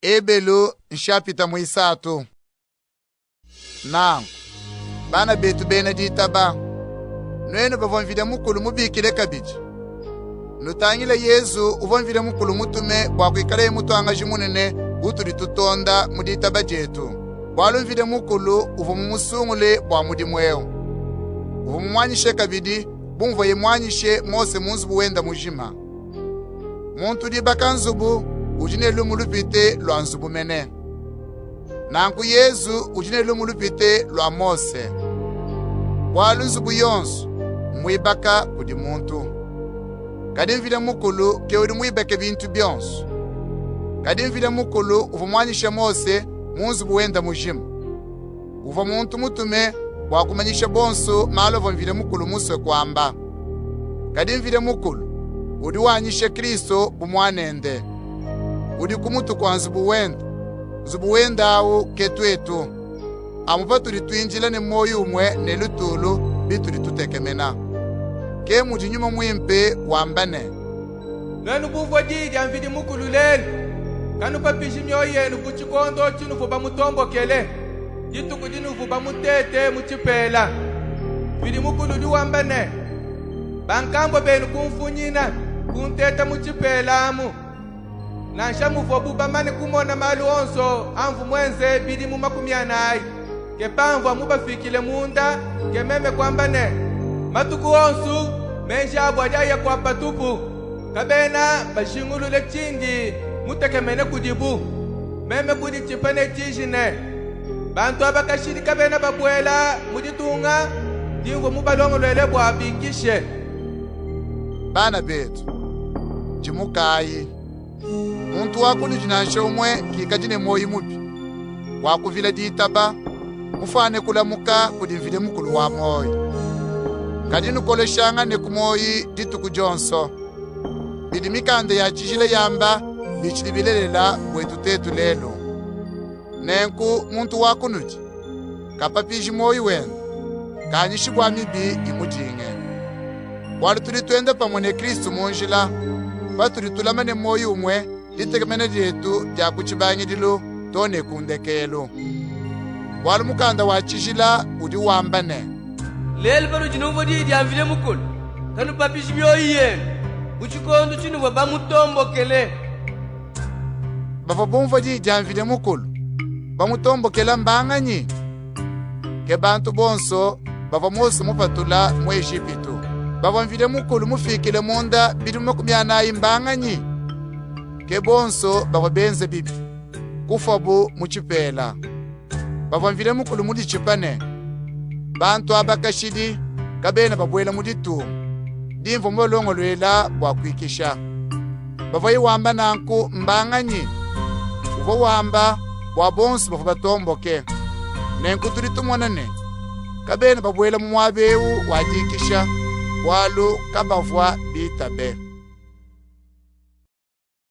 Ebelu nshapita muisatu. Nanku, bana betu bena ditaba, nuenu bavua Mvidi Mukulu mubikile kabidi, nutangile Yezu uvua Mvidi Mukulu mutume bua kuikalaye mutuangaji munene utudi tutonda mu ditaba dietu, bualu Mvidi Mukulu uvua mumusungule bua mudimu eu. Uvua mumuanyishe kabidi bu muvuaye muanyishe Mose mu nzubu wende mujima. Muntu udi ibaka nzubu udi ne lumu lupite lua nzubu mene. Nanku Yezu udi ne lumu lupite lua Mose, bualu nzubu yonso mmuibaka kudi muntu. Kadi Mvidi Mukulu ke udi muibake bintu bionso. Kadi Mvidi Mukulu uvua muanyishe Mose mu nzubu wende mujima. Uvua muntu mutume bua kumanyisha bonso malu avua Mvidi Mukulu musue kuamba. Kadi Mvidi Mukulu udi wanyisha Kristo bu muanende, udi ku mutu kua nzubu wende. Nzubu wende awu ke tuetu, amu patudi tuindila ne muoyo umue ne lutulu bitudi tutekemena. Ke mudi Nyuma Muimpe wamba ne, Nuenu bumvue diyi dia Mvidi Mukulu lelu, kanupapiji mioyo yenu bu tshikondo tshinuvua bamutombokele, dituku dinuvua bamutete mu tshipela. Mvidi Mukulu udi wamba ne, Bankambua benu kumfunyina, kunteta mu tshipela amu. Nansha muvuabu bamane kumona malu onso amvua muenze bidimu 40, ke pamvua mubafikile munda, ke meme kuamba ne, matuku onso meji abu adi aya kua patupu, kabena bajingulule tshindi mutekemene kudibu. Meme kuditshipa ne tshiji ne, bantu aba kashidi kabena babuela mu ditunga dimvua mubalongoluele bua bikishe. Bana betu, dimukayi. Muntu wa kunudi nansha umue kikadi ne muoyo mubi wa kuvila ditaba, mufuane kulamuka kudi Mvidi Mukulu wa muoyo. Kadi nukoleshangane ku muoyi dituku dionso. Bidi mikanda ya tshijila yamba bitshidi bilelela buetu tuetu lelu. Nenku muntu wa kunudi kapapiji muoyo wende, kanyishi bua mibi imudinge. Bualu tudi tuenda pamue ne Kristo mu njila, patudi tulama ne muoyo umue ditekemena dietu dia ku tshibangidilu too ne ku ndekelu. Bualu mukanda wa tshijila udi wamba ne, Lelu panudi numvua diyi dia Mvidi Mukulu, kanupapiji mioyo yenu bu tshikondo tshinuvua bamutombokele. Bavua bumvua diyi dia Mvidi Mukulu, bamutombokela mbanganyi? Ke bantu bonso bavua Mose mupatula mu Ejipitu. Bavua Mvidi Mukulu mufikile munda bidimu 40 mbanganyi? Ke bonso bavua benze bibi, kufuabu mu tshipela. Bavua Mvidi Mukulu muditshipa ne, bantu aba kashidi kabena babuela mu ditunga dimvua mubalongoluela bua kuikisha. Bavuaye wamba nanku mbanganyi? Uvua wamba bua bonso bavua batomboke. Nenku tudi tumona ne, kabena babuela mu muaba eu wa dikisha, bualu kabavua bitabe.